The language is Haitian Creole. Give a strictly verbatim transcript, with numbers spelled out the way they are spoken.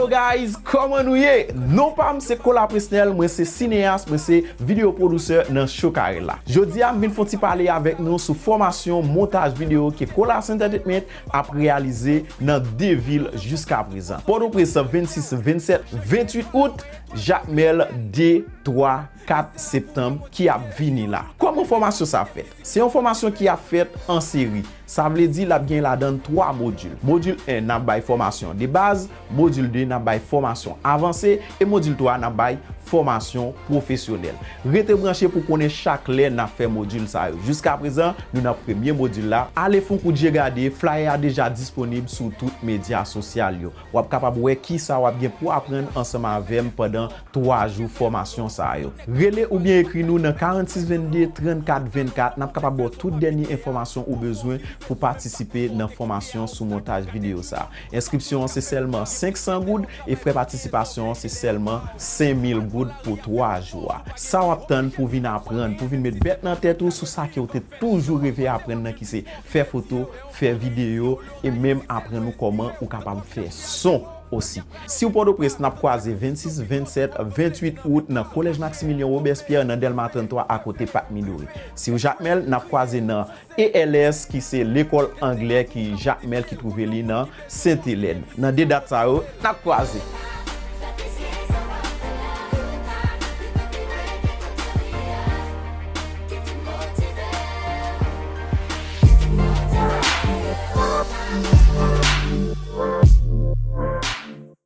Yo guys, kòman nou ye? Non pa m se Kola Presnel, mwen se sineyas, mwen se videyo pwodisè nan Chokarella. Jodi a m vin fè yon ti pale avèk nou sou fòmasyon montaj videyo ke Kolas Entertainment ap reyalize nan de vil jiska prezan. Pòtoprens vennsis, vennsèt, vennwit out, Jakmèl de, twa, kat septanm ki ap vini la. Kòman fòmasyon sa fèt? Se yon fòmasyon ki ap fèt an seri. Sa vle di l ap gen ladan l twa modil. Modil en, n ap bay fòmasyon de baz, modil de, n ap bay fòmasyon avanse, e modil twa, n ap bay fòmasyon pwofesyonèl. Rete branche pou konnen chak lè n ap fè modil sa yo. Jiska prezan, nou nan premye modil la. Ale fè yon kout je gade, flyer a deja disponib sou tout medya sosyal yo. W ap kapab wè kisa w ap gen pou aprann ansanm avè m pandan twa jou fòmasyon sa yo. Rele oubyen ekri nou nan karannsis vennde, trannkat vennkat, n ap kapab ba w tout dènye enfòmasyon ou bezwen pou patisipe nan fòmasyon sou montaj videyo sa. Enskripsyon an se sèlman senk san goud e frè patisipasyon an se sèlman senk mil goud pou twa jou a. Sa w ap tann pou vin aprann, pou vin met bèt nan tèt ou sou sa ke w te toujou reve aprann nan ki se fè foto, fè videyo e menm aprann ou kòman ou kapab fè son osi. Si w Pòtoprens, n ap kwaze vennsis, vennsèt, vennwit out nan Kolèj Maximilien Robespierre nan Dèlma tranntwa akote Pak Midori. Si w Jakmèl, n ap kwaze nan E L S ki se lekòl anglè ki Jakmèl ki twouve li nan Sentelèn. Nan de dat sa yo, n ap kwaze.